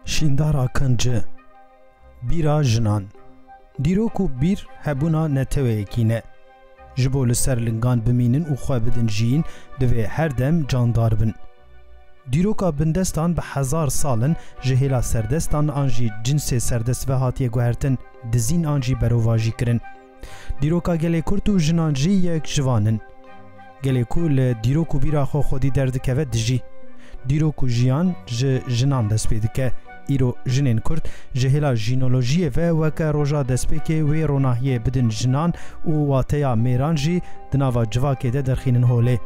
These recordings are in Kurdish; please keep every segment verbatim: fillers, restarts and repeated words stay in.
Şîndara Kinci. Bîra jinan. Dîrok û bîr hebûna neteweyekî ne. Ji bo li ser lingan bimînin û xwe bidin jiyîn, divê her dem candar bin. Dîroka bindestan bi hezar sal in ji hêla serdestan an jî cinsê serdest ve hatiye guhertin, dizîn an jî berovajî kirin. Dîroka gelê Kurd û jinan jî yek ji van in. Gelê ku li dîrok û bîra xwe xwedî derdikeve dijî. Dîrok û jiyan ji jinan dest pê dike. Îro jinên Kurd ji hêla jînolojiyê ve weke roja destpêkê wê ronahiyê bidin jinan û wateya mêran jî di nava civakê de derxînin holê.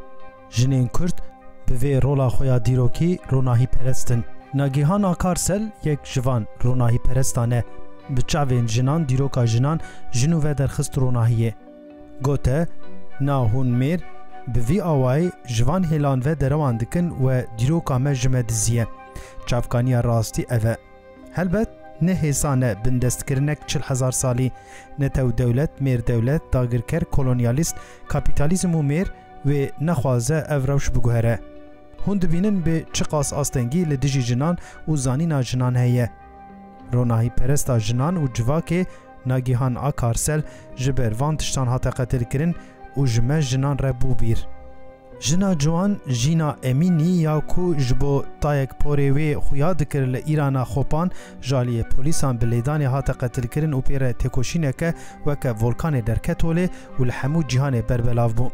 Jinên Kurd bi vê rola xwe ya dîrokî ronahîperest in. Nagihan Akarsel yek ji van ronahîperestan e. Bi çavên jinan dîroka jinan ji nû ve derxist ronahiyê. Gote, na hûn mêr bi vî awayî ji van hêlan ve derewan dikin we dîroka me ji me diziye. Çavkaniya rastî ev e. Helbet ne hêsan e bindestkirinek çil hezar salî, netew dewlet, mêr dewlet, dagirker, kolonyalîst, kapîtalîzm û mêr wê nexwaze ev rewş biguhere. Hûn dibînin bê çiqas astengî li dijî jinan û zanîna jinan heye. Ronahîperesta jinan û civakê Nagihan Akarsel ji ber van tiştan hate qetilkirin û ji me jinan re bû bîr. Jina ciwan Jîna Emînî ya ku ji bo tayek porê wê xuya dikir li Îrana Xopan ji aliyê polîsan bi lêdanê hate qetilkirin û pê re têkoşîneke weke volkanê derket holê û li hemû cîhanê berbelav bû.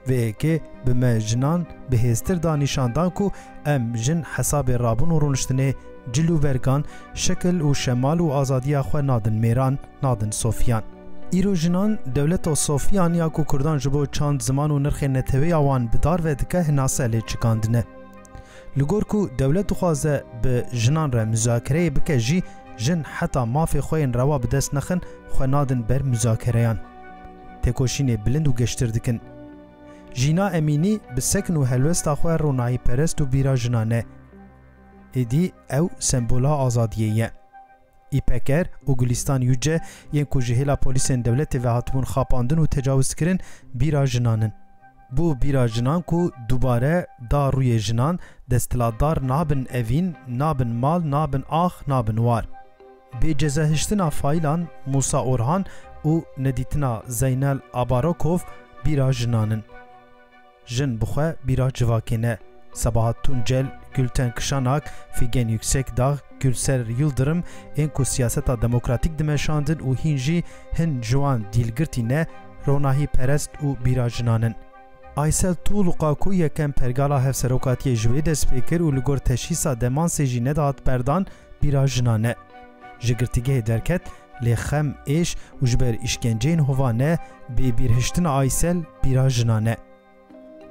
Vê yekê bi me jinan bi hêztir da nîşandan ku em jin hesabê rabûn û rûniştinê, cil û bergan, şekil û şemal û azadiya xwe nadin mêran, nadin sofiyan. Îro jinan dewleta sofiyan ya ku Kurdan ji bo çand, ziman û nirxên neteweya wan bi dar ve dike hinase lê çikandine. Li gor ku dewlet dixwaze bi jinan re muzakereyê bike jî, jin heta mafê xwe yên rewa bi dest nexin, xwe nadin ber muzakereyan. Têkoşînê bilind û geştir dikin. Jîna Emînî bi sekin û helwesta xwe ronahîperest û bîra jinan e. Êdî ew sembola azadiyê ye. Îpeker û Gulîstan Yüce yên ku ji hêla polîsên dewletê ve hatibûn xapandin û tecawizkirin, bîra jinan in. Bû bîra jinan ku dubare da rûyê jinan, desthilatdar nabin evîn, nabin mal, nabin ax, nabin war. Bêcezehiştina fayîlan Musa Orhan û nedîtina Zeynel Abarokov bîra jinan in. Jin bi xwe bîra civakê ne. Sabahat Tuncel, Gülten Kışanak, Figen Yüksekdağ, Gülser Yıldırım ên ku siyaseta demokratîk dimeşandin û hîn jî hin ji wan dîlgirtî ne, ronahîperest û bîra jinan in. Aysel Tuğluk'a ku yekem pergala hevserokatiyê ji wê dest pê kir û li gor teşhîsa demansê jî nedihat berdan, bîra jinan e. Ji girtîgehê derket, lê xem, êş û ji ber îşkenceyên hova ne, bêbîrhiştina Aysel bîra jinan e.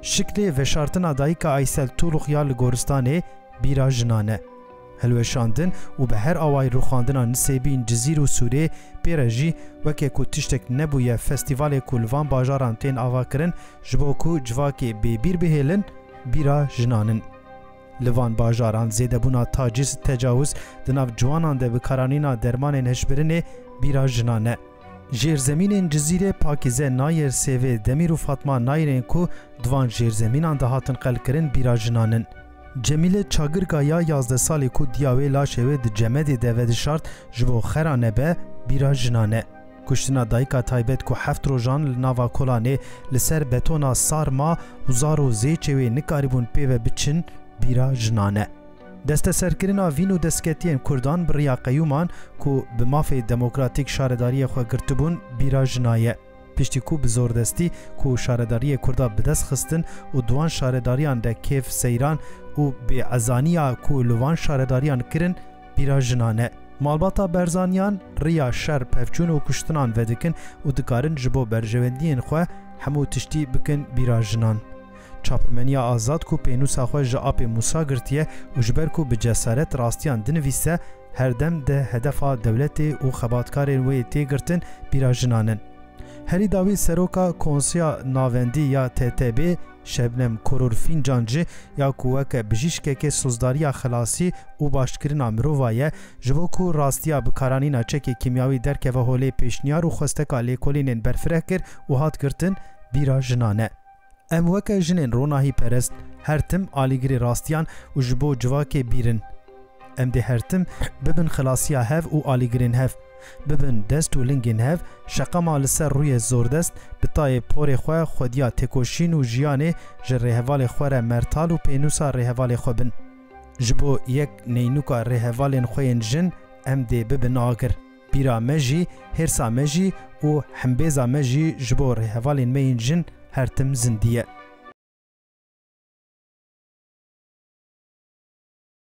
Şiklê veşartina dayika Aysel Tuğluk ya li goristanê bîra jinan e. Hilweşandin û bi her awayî rûxandina Nisêbîn, Cizîr û Sûrê pê re jî weke ku tiştek nebûye festîvalê ku li van bajaran tên avakirin ji bo ku civakê bêbîr bihêlin, bîra jinan in. Li van bajaran zêdebûna taciz, tecawuz, di nav ciwanan de bikaranîna dermanên hişbirinê bîra jinan e. Jêrzemînên Cizîrê Pakîze Nayir, Sêvê Demîr û Fatma Nayirên ku di van jêrzemînan de hatin qelkirin bîra jinan in. Cemîle Çagirga ya yazdeh salî ku diya wê laşê wê di cemedê de vedişart ji bo xera nebe, bîra jinan e. Kuştina dayika taybet ku heft rojan li nava kolanê li ser betona sar ma û zar û zêçê wê nikarîbûn pê ve biçin, bîra jinan e. Desteserkirina vîn û destketiyên Kurdan bi riya qeyûman ku bi mafê demokratîk şaredariyê xwe girtibûn, bîra jina ye. Piştî ku bi zordestî ku şaredariyê Kurda bi dest xistin û di wan şaredariyan de kêf seyran û bêezaniya ku li van şaredariyan kirin, bîra jinan e. Malbata Berzaniyan riya şer, pevçûn û kuştinan vedikin û dikarin ji bo berjewendiyên xwe hemû tiştî bikin bîra jinan. Çapemeniya azad ku pênûsa xwe ji Apê Mûsa girtiye û ji ber ku bi cesaret rastiyan dinivîse, her dem di hedefa dewletê û xebatkarên wê tê girtin, bîra jinan in. Herî dawî seroka Konseya Navendî ya T T B, Şebnem Korur Fîncancî ya ku weke bijîşkekê sozdariya xelasî û başkirina mirova ye, ji bo ku rastiya bikaranîna çekê kîmyawî derkeve holê, pêşniyar û xwesteka lêkolînên berfireh kir û hat girtin, bîra jinan e. Em weke jinên ronahîperest her tim alîgirê rastiyan û ji bo civakê bîr in. Em dê her tim bibin xilasiya hev û alîgirên hev. Bibin dest û lingên hev, şeqama li ser rûyê zordest, bi tayê porê xwe, xwediya têkoşîn û jiyanê ji rêhevalê xwe re mertal û pênûsa rêhevalê xwe bin. Ji bo yek neynûka rêhevalên xwe yên jin em dê bibin agir. Bîra me jî, hêrsa me jî û hembêza me jî ji bo rêhevalên me yên jin her tim zindî ye.